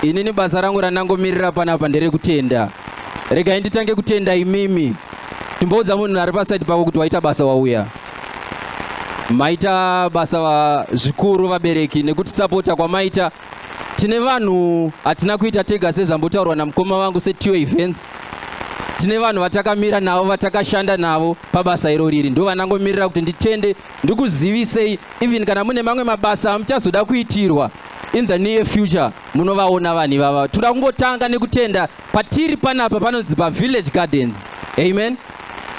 Inini basa rangu randangomirira panapa nderekutenda. Regai nditange kutenda imimi. Timboudza munhu ari pasaidi pako kuti waita basa wauya. Maita basa zvikuru vabereki nekutisapota kwamaita. Tine vanhu hatina kuita tega sezvambotaurwa namukoma vangu seTio Events. Tine vanhu vatakamira navo vatakashanda navo pabasa iro riri ndo vanangomirira kuti nditende ndikuzivisei even kana mune mamwe mabasa amuchazoda kuitirwa in the near future munovaona vanhu ivava. Toda kungotanga nekutenda patiri panapa panonzi paVillage Gardens. Amen.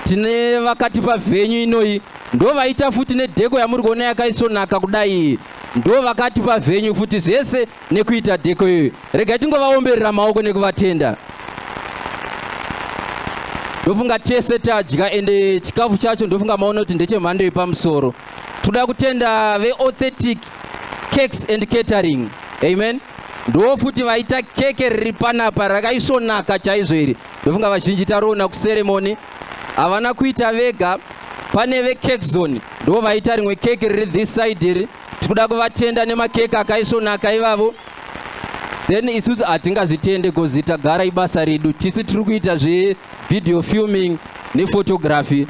Tine vakatipa venue inoyi ndo vaita futi nedheko yamuri kuona yakaisvonaka kudai iyi ndo vakatipa venue futi zvese nekuita dheko iyoyo. Regai tingovaomberera maoko nekuvatenda. Ndofunga tese tadya ende chikafu chacho ndofunga maona kuti ndechemhando yepamusoro. Toda kutenda veAuthentic Cakes and Catering. Amen. Ndo futi vaita keke riri panapa rakaisvonaka chaizvo iri. Ndofunga vazhinji taroona kuceremony. Havana kuita vega, pane veCake Zone ndo vaita rimwe keke riri this side iri. Tikuda kuvatenda nemakeke akaisvonaka ivavo. Then isusu hatingazvitende cause tagara ibasa redu. Tisi tiri kuita zvevideo filming nephotography.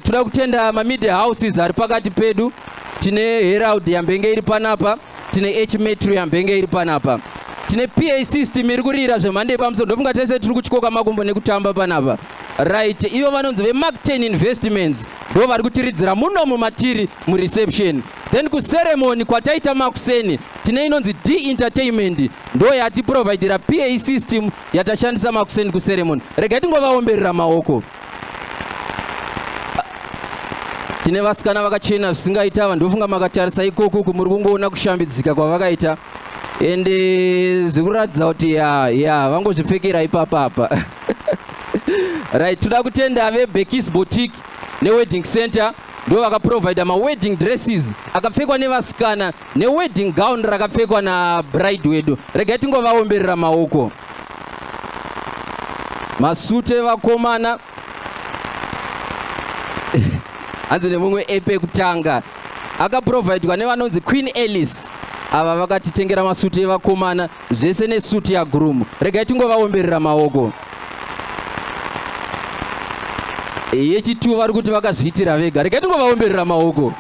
Toda kutenda mamedia houses ari pakati pedu. Tine Herald yambenge iri panapa, tine H Metro yambenge iri panapa, tine PA system iri kurira zvemhando yepamusoro. Ndofunga tese tiri kutyoka makumbo nekutamba panapa. Right, ivo vanonzi veMark 10 Investments ndo vari kutiridzira muno mumatiri mureception. Then kuceremony kwataita makuseni tine inonzi D Entertainment ndo yatiprovidera PA system yatashandisa makuseni kuceremony. Regai tingovaomberera maoko. Tine vasikana vakachena zvisingaita ava, ndofunga makatarisa ikoko uku muri kungoona kushambidzika kwavakaita ende zvikuratidza kuti ya ya vangozvipfekera ipapapa. Right, toda kutenda veBekis Boutique neWedding Center ndo vakaprovida mawedding dresses akapfekwa nevasikana newedding gown rakapfekwa nabride wedu. Regai tingovaomberera maoko. Masute vakomana hanzi nemumwe app ekutanga akaprovidwa nevanonzi Queen Alice. Ava vakatitengera masuti evakomana zvese nesuti yagroom. Regai tingovaomberera maoko. Yechitu vari kuti vakazviitira vega. Regai tingovaomberera maoko.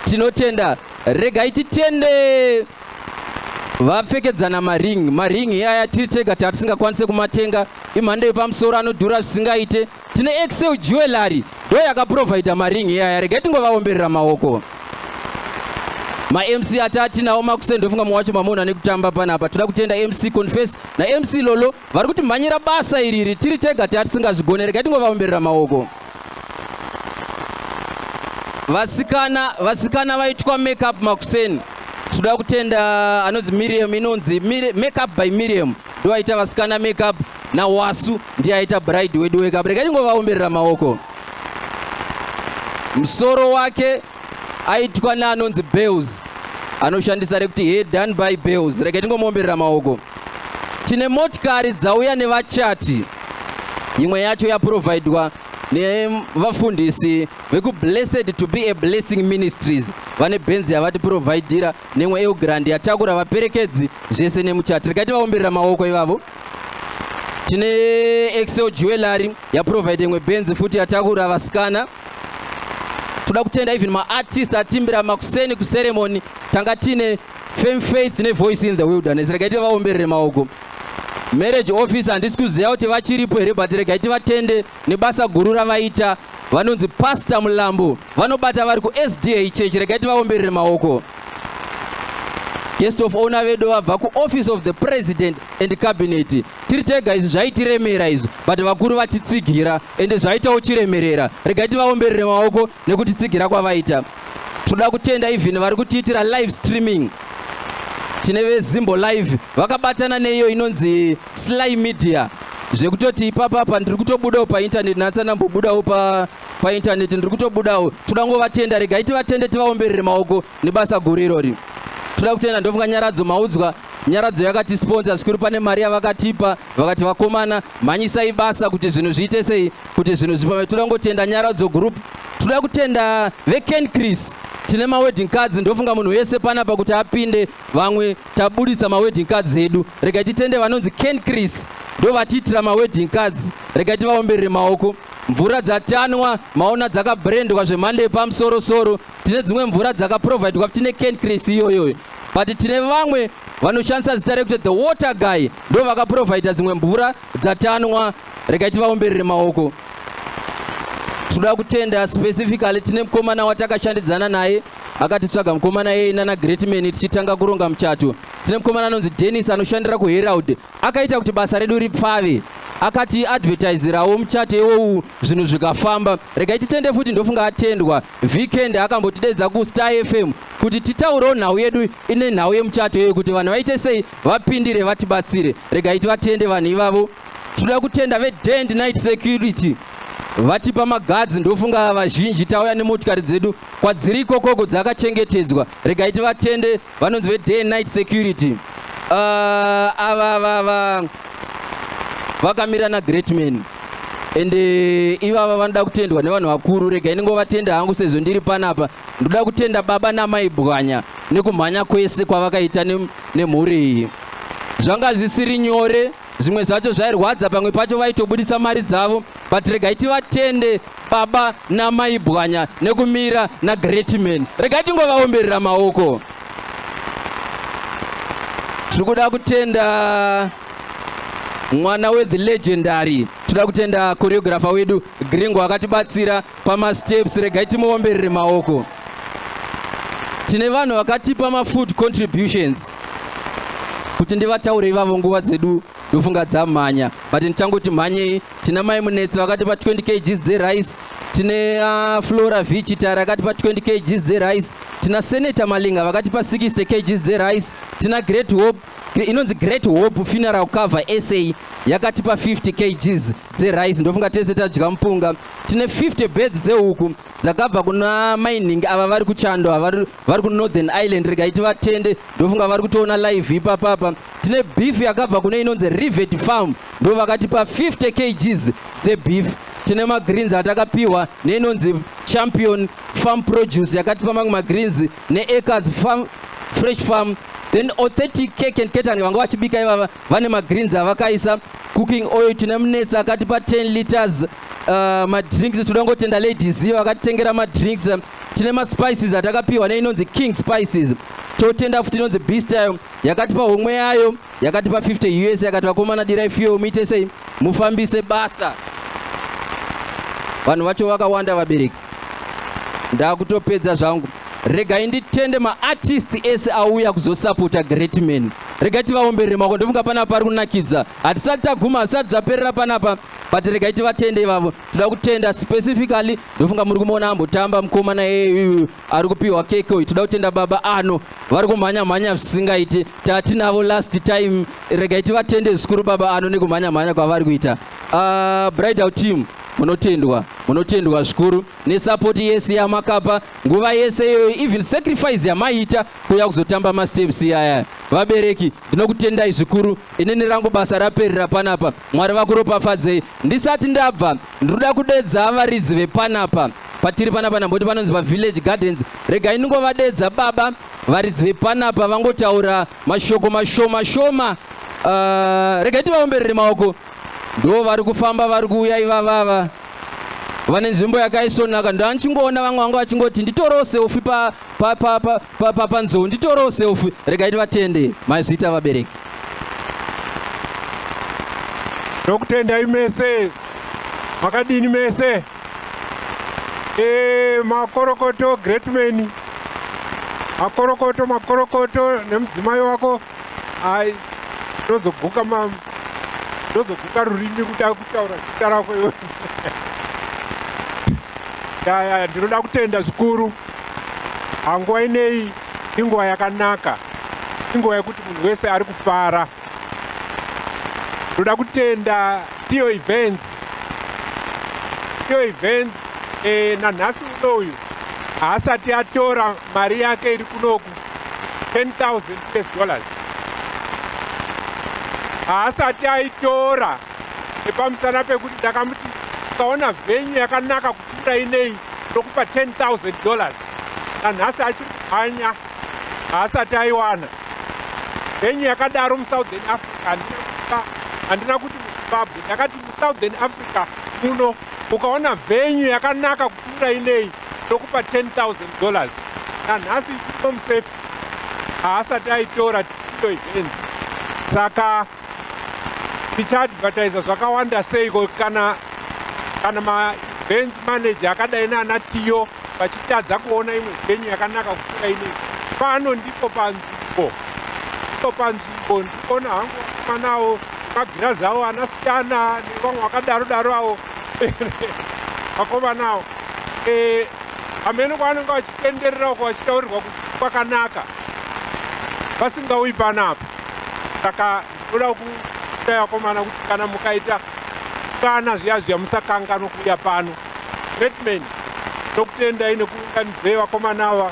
Tinotenda. Regai titende vapfekedzana maring. Maring iyaya tiri tega tatisingakwanise kumatenga, imhando yepamusoro anodhura zvisingaite. Tine Excel Jewelry ndo yakaprovida maring iyaya. Regai tingovaomberera maoko. MaMC atatinawo makuseni ndofunga mumwe wacho mamuona nekutamba panapa. Toda kutenda MC Confess naMC Lolo vari kutimhanyira basa iriri tiri tega tatisingazvigone. Regai tingovaomberera maoko. Vasikana vasikana vaitwa makeup makuseni. Toda kutenda anonzi Miriam, inonzi Makeup by Miriam ndo aita vasikana makeup, naWasu ndiye aita bride wedu wake up. Regai tingovaomberera maoko. Musoro wake aitwa neanonzi Bells, anoshandisa rekuti hair done by Bells. Regai tingomuomberera maoko. Tine motikari dzauya nevachati, imwe yacho yaprovidwa nevafundisi vekuBlessed to be a Blessing Ministries, vane Benz yavatiprovidira nemwe Elgrand yatakura vaperekedzi zvese nemuchati. Regai tivaomberera maoko ivavo. Tine Excel Jewelry yaprovide imwe Benz futi yatakura vasikana. Toda kutenda even maartist atimbira makuseni kuceremony. Tanga tine Fame Faith neVoice in the Wilderness. Regai tivaomberere maoko. Marriage office handisi kuziva kuti vachiripo here, but regai tivatende nebasa guru ravaita. Vanonzi Pastor Mulambo, vanobata vari kuSDA Church. Regai tivaomberere maoko. Guest of honor vedu vabva kuOffice of the President and Cabinet. Tiri tega izvi zvaitiremera izvi, but vakuru vatitsigira ende zvaitawo chiremerera. Regai tivaomberere maoko nekutitsigira kwavaita. Toda kutenda even vari kutiitira live streaming. Tine veZimbo Live vakabatana neiyo inonzi Sly Media, zvekutoti ipapapa ndiri kutobudawo painternet, nhasi andambobudawo painternet ndiri kutobudawo. Toda kungovatenda, regai tivatende tivaomberere maoko nebasa guru irori. Toda kutenda ndofunga Nyaradzo maudzwa. Nyaradzo yakatisponsor zvikuru, pane mari yavakatipa vakati vakomana mhanyisai basa kuti zvinhu zviite sei, kuti zvinhu zvipame. Toda kungotenda Nyaradzo Group. Toda kutenda veCan Chris. Tine mawedding cards, ndofunga munhu wese panapa kuti apinde, vamwe tabudisa mawedding cards edu. Regai titende vanonzi Ken Chris, ndo vatiitira mawedding cards. Regai tivaomberere maoko. Mvura dzatanwa maona dzakabrandwa zvemhando yepamusorosoro. Tine dzimwe mvura dzakaprovidwa, tine Ken Chris iyoyoyo, but tine vamwe vanoshandisa zita rekuti The Water Guy, ndo vakaprovida dzimwe mvura dzatanwa. Regai tivaomberere maoko. Toda kutenda specifically, tine mukomana watakashandidzana naye, akatitsvaga mukomana iyeye nana Greatman tichitanga kuronga muchato. Tine mukomana anonzi Dennis, anoshandira kuHerald, akaita kuti basa redu ripfave, akati advertisirawo muchato iwowu, zvinhu zvikafamba. Regai titende futi, ndofunga atendwa weekend, akambotidedza kuStar FM kuti titaurewo nhau yedu ine nhau yemuchato iyoyo, kuti vanhu vaite sei, vapindire, vatibatsire. Regai tivatende vanhu ivavo. Toda kutenda veday and night security, vatipa magadzi. Ndofunga vazhinji tauya nemotikari dzedu, kwadziri ikokoko dzakachengetedzwa. Regai tivatende vanonzi veday and night security. Ava vava vakamira naGreatman, ende ivava vanoda kutendwa nevanhu vakuru. Regai ndingovatenda hangu sezvo ndiri panapa. Ndoda kutenda baba namai Bwanya nekumhanya kwese kwavakaita nemhuri iyi. Zvanga zvisiri nyore, zvimwe zvacho zvairwadza, pamwe pacho vaitobudisa mari dzavo, but regai tivatende baba namai Bwanya nekumira naGreatman. Regai tingovaomberera maoko. Tiri kuda kutenda mwana wethe legendary, toda kutenda choreographer wedu Gringo, akatibatsira pamasteps. Regai timuomberere maoko. Tine vanhu vakatipa mafood contributions, kuti ndivataure ivavo nguva dzedu ndofunga dzamhanya, but ndichangoti mhanyei. Tina mai Munetsi vakatipa 20 kgs dzerice. Tine Flora Vichitara akatipa 20 kgs dzerice. Tina Senator Malinga vakatipa 60 kgs dzerice. Tina Great Hope, inonzi Great Hope Funeral Cover SA, yakatipa 50 kgs dzerice. Ndofunga tese tadya mupunga. Tine 50 beds dzehuku dzakabva kuna mining ava vari kuchando, vari kuNorthern Island. Regai tivatende, ndofunga vari kutoona live ipapapa. Tine beef yakabva kune inonzi Rivet Farm, ndo vakatipa 50 kgs dzebeef. Tine magreens atakapiwa neinonzi Champion Farm Produce, yakatipa mamwe magreens, neAcres Farm, Fresh Farm, then Authentic Cake and Catering, vanga vachibika ivava, vane magreens avakaisa. Cooking oil, tine Munetsi akatipa 10 liters. Madrinks, toda ngotenda Ladies vakatitengera madrinks. Tine maspices atakapiwa neinonzi King Spices. Totenda futi inonzi Bstyle, yakatipa homwe yayo, yakatipa 50 US, yakati, "Vakomana, dirai fuel, muite sei, mufambise basa." Vanhu vacho vakawanda. Vabereki, ndakutopedza zvangu. Regai nditende maartist ese auya kuzosapota Greatman. Regai tivaomberere maoko. Ndofunga panapa pari kunakidza. Hatisati taguma, hasisati zvaperera panapa, but regai tivatende ivavo. Toda kutenda specifically, ndofunga muri kumuona ambotamba mukomana iyeyu ari kupiwa keke uyu. Toda kutenda baba ano vari kumhanya mhanya zvisingaiti, tatinavo last time. Regai tivatende zvikuru baba ano nekumhanya mhanya kwavari kuita. Bridal team, munotendwa, munotendwa zvikuru nesupport yese yamakapa nguva yese iyoyo, even sacrifice yamaita kuuya kuzotamba masteps iyaya. Vabereki, ndinokutendai zvikuru. Inini rangu basa raperera panapa. Mwari vakuropafadzei. Ndisati ndabva, ndinoda kudedza varidzi vepanapa patiri panapa, namboti panonzi paVillage Gardens. Regai ndingovadedza baba varidzi vepanapa vangotaura mashoko mashoma shoma. Regai tivaomberere maoko. Ndo vari kufamba, vari kuuya ivavava, vane nzvimbo yakaisvonaka. Ndanchingoona vamwe vanga vachingoti, "Nditorewo selfie panzou, nditorewo selfie." Regai tivatende. Mazviita, vabereki. Ndokutendai mese. Makadini mese? Makorokoto Greatman, makorokoto, makorokoto nemudzimai wako. Ai, ndozoguka ma ndozoguka rurimi kuda kutaura zita rako iwe. Ya, ndinoda kutenda zvikuru. Hanguva inei inguva yakanaka, inguva yekuti munhu wese ari kufara. Ndoda kutenda Tio Events. Tio Events, nanhasi unoyu haasati atora mari yake iri kunoku, 10,000 US dollars. Haasati aitora nepamusana pekuti ndakamuti, "Ukaona venue yakanaka kupfuura inei, ndokupa $10,000." Nanhasi achiri kumhanya, haasati aiwana venue yakadaro muSouthern Africa. Handina handina kuti muZimbabwe, ndakati muSouthern Africa muno. Ukaona venue yakanaka kupfuura inei, ndokupa $10,000. Nanhasi ichirimo musafe, haasati aitora Tiyo Events. Saka tichaadvertisa zvakawanda seiko kana maevents manager akadai naana Tiyo vachitadza kuona imwe venue yakanaka kupfuura inei? Pano ndipo panzvimbo, ndipo panzvimbo. Ndikuona hangu vakomanawo magirazi avo, ana Stana nevamwe vakadaro daro avo vakomanawo. Hamene kwavanenge vachitenderera uko vachitaurirwa kuti kwakanaka, vasingauyi panapa. Saka ndinoda kudai vakomana kuti kana mukaita kana zviya zviya, musakanganwa kuuya pano. Greatman, nokutendai nekuunganidzei vakomana ava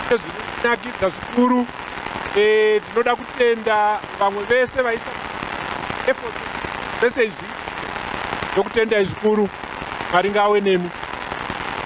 zvinonakidza zvikuru. Tinoda kutenda vamwe vese vaisa effort vese izvi. Nokutendai zvikuru. Mwari ngave nemi.